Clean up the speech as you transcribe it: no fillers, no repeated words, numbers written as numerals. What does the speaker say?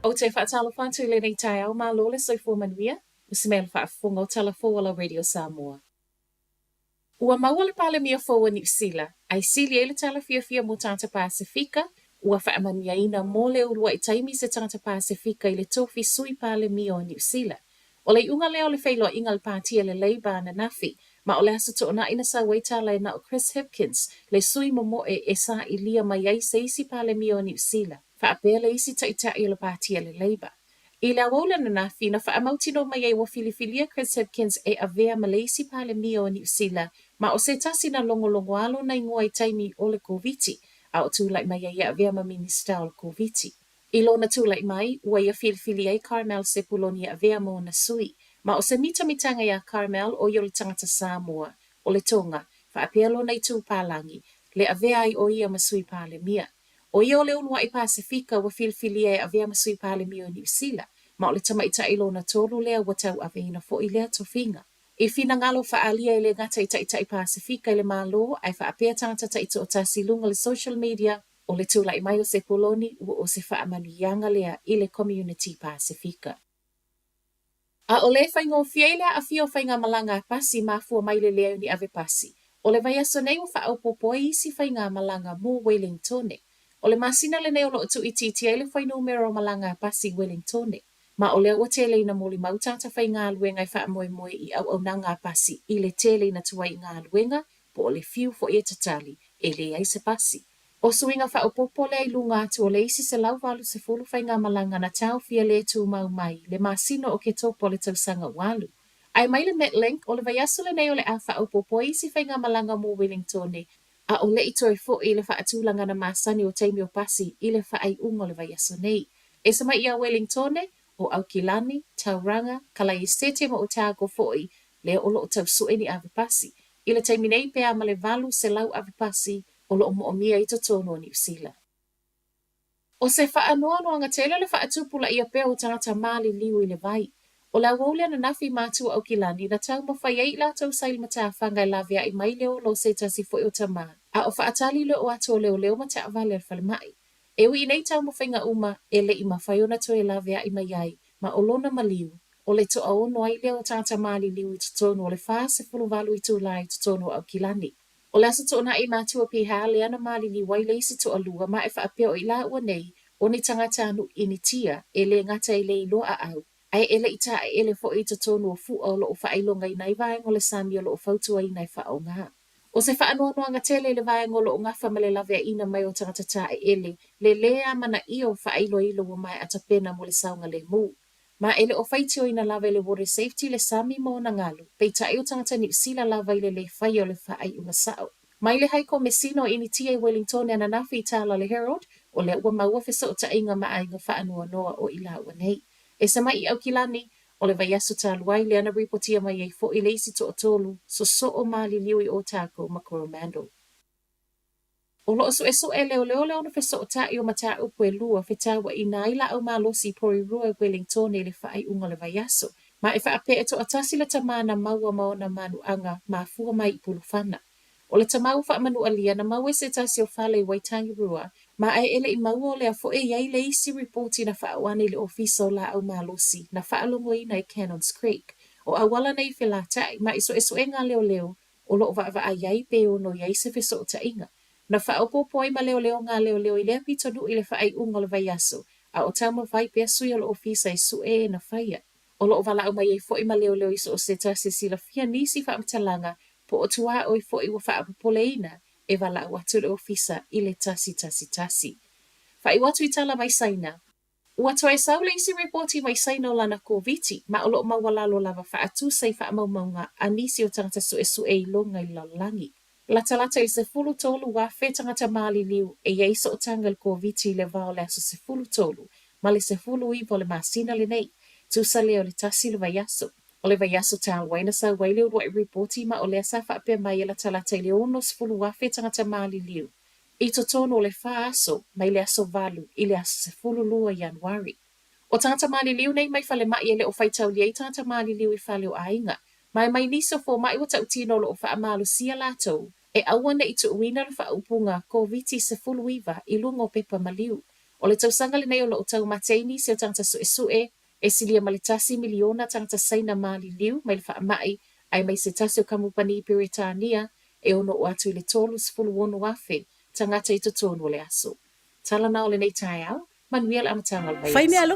Ou te faatalofa atu i lenei taeao, malo le soifua manuia, o se mea le faafofoga o tala fou a lau Radio Samoa. Ua maua le Palemia fou o Niu Sila, ae sili ai le tala fiafia mo tagata Pasefika, ua faamanuiaina mo le uluai taimi se tagata Pasefika i le tofi Sui Palemia o Niu Sila. O le iuga lea o le feiloaiga a le Pāti a le Labour ananafi, ma o le Aso Toonai na sau ai tala e na o Chris Hipkins, le sui momoe e sailia mai ai se isi Palemia o Niu Sila, faapea le isi taitai o le Pāti a le Labour. I le aoauli ananafi, na faamautinoa mai ai ua filifilia Chris Hipkins e avea ma le isi Palemia o Niu Sila, ma o se tasi na logologo lona igoa i taimi o le Koviti, a o tulai mai ai e avea ma Minisita o le Koviti. I lona tulai mai, ua ia filifili ai Carmel Sepuloni e avea ma ona sui. Ma o se mitamitaga iā Carmel ʻo ia o le tagata Samoa, o le Tonga, faapea lona itu palagi, le avea ai ʻo ia ma Sui Palemia. ʻO ia o le uluaʻi Pasefika ua filifilia e avea ma Sui Palemia o Niu Sila, ma o le tamaitaʻi lona tolu lea ua tauaveina foi lea tofiga. I finagalo faaalia e le gata i taitai Pasefika i le Malo ae faapea tagata taitoatasi i luga o le social media, O le tulai mai o Sepuloni ua o se faamanuiaga lea i le komiuniti Pasefika. ʻAʻole e faigofie ai le aafia o faigamalaga a pasi mafua mai le leai o ni ave pasi. O le vaiaso nei ua faaopoopo ai isi faigamalaga mo Welingtone. O le masina lenei o lo o tuuitiitia ai le fuainumera o malaga a pasi i Welingtone. Ma o lea ua tele ina molimau tagata faigaluega e faamoemoe i auaunaga a pasi i le tele ina tuai i galuega po o le fiu foi e tatali, e leai se pasi. O suiga faaopoopo lea i luga atu o le isi 180 faigamalaga na taofia le tumau mai le masina o Oketopa o le tausaga ua alu. Ae mai le Metlink, o le vaiaso lenei o le a faaopoopo ai isi faigamalaga mo Wellingtone, a o le i toe foi i le faatulagana masani o taimi o pasi i le faaiuga o le vaiaso nei. Ese mai iā Wellingtone, o Aukilani, Tauranga, Kalaesethe ma Otago foi, lea o lo o tau sue ni ave pasi. I le taimi nei pe a ma le 800 ave pasi o lo o moomia i totonu o Niu Sila. O se faanoanoaga tele le faatupulaia pea o tagata maliliu i le vai. O le aoauli ananafi i Matua Aukilani na taumafai ai i latou saili matafaga e laveai mai le ola o se tasi foi o tama, a o faatali le oo atu o leoleo ma taavale a le falemai. E ui i nei taumafaiga uma, e le i mafai ona toe laveai mai ai, ma o lona maliu, o le toaono ai lea o tagata maliliu i totonu o le 48 itulā i totonu o Aukilani. O le Aso Toonai i Matua Piha lea na maliliu ai le isi toalua ma e faapea o i lāua nei o ni tagata anu Initia e le gata e le iloa aau, ae e le i tāʻeʻele foi i totonu o fuʻa o lo o faailogaina ai vaega o le sami o lo o fautuaina e faaaoga. O se faanoanoaga tele i le vaega o lo o gafa ma le laveaiina mai o tagata tāʻeʻele, le lē amanaia o faailoilo ua maea tapena mo le saogalemu. Ma e le o faitioina lava e le Water Safety le sami ma ona galu, peitai o tagata Niu Sila lava i le lē faia o le faaiuga sao. Mai le Hai Komesina o Initia i Wellingtone ananafi i tala a le Herald, o lea ua maua fesootaiga ma aiga faanoanoa o i lāua nei. Ese mai i Aukilani, O le vaiaso talu ai lea na ripotia mai ai foi le isi toatolu sosoo maliliu i Otago ma Coromandel. O lo o suesue leoleo le ono fesootai o mataupu e lua fetauaina ai laau malosi i Porirua i Wellingtone i le faaiuga o le vaiaso, ma e faapea e toatasi le tama na maua ma ona manuaga mafua mai i Pulufana. O le tama ua faamanualia na maua i se tasi o fale i Waitangirua, ma ae e le i maua o lea foi e i ai le isi ripoti na faaoo ane i le Ofisa o Laau Malosi na faalogoina i Cannons Creek. O auala nei felataʻi, ma i suesuega a leoleo o lo o vaavaai ai pe ono i ai se fesootaiga. Na faaopoopo ai ma leoleo ngā leoleo i lea pitonuu i le faaiuga o le vaiaso, a o taumafai pea sui o le ofisa e sue e na faia. O lo o valaau mai ai foi ma leoleo i so o se tasi e silafia nisi faamatalaga po o tuaoi foi ua faapopoleina e valaau atu le ofisa i le 111. Faaiu atu i tala mai Saina. Ua toe sau le isi ripoti mai Saina o lana Koviti, ma o lo o maualalo lava faatusa i faamaumauga a nisi o tagata suesue i luga i le lalolagi. Latalata i le 13,000 tagata maliliu e i ai sootaga i le Koviti i le va o le aso 13 ma le 19 o le masina lenei, tusa lea o le tasi le vaiaso. O le vaiaso talu ai na sau ai le uluai ripoti ma o lea sa faapea mai e latalata i le 60,000 tagata maliliu i totonu o le fa aso mai le aso 8 i le aso 12 Ianuari. O tagata maliliu nei mai falemai e le o faitaulia ai tagata maliliu i fale o aiga, ma e mai nisi o fomai ua tautino o lo o faamalosia latou e aua ne i tuuina le faaupuga Koviti 19 i luga o pepa maliu. O le tausaga lenei o lo o taumate ai nisi o tagata suesue e silia ma le 1 miliona tagata Saina maliliu mai le faamai ae mai se tasi o kamupani Peretania e ono oo atu i le 36,000 tagata i totonu o le aso. Tala na o lenei taeao, manuia le amataga o le Fai mea vaiaso.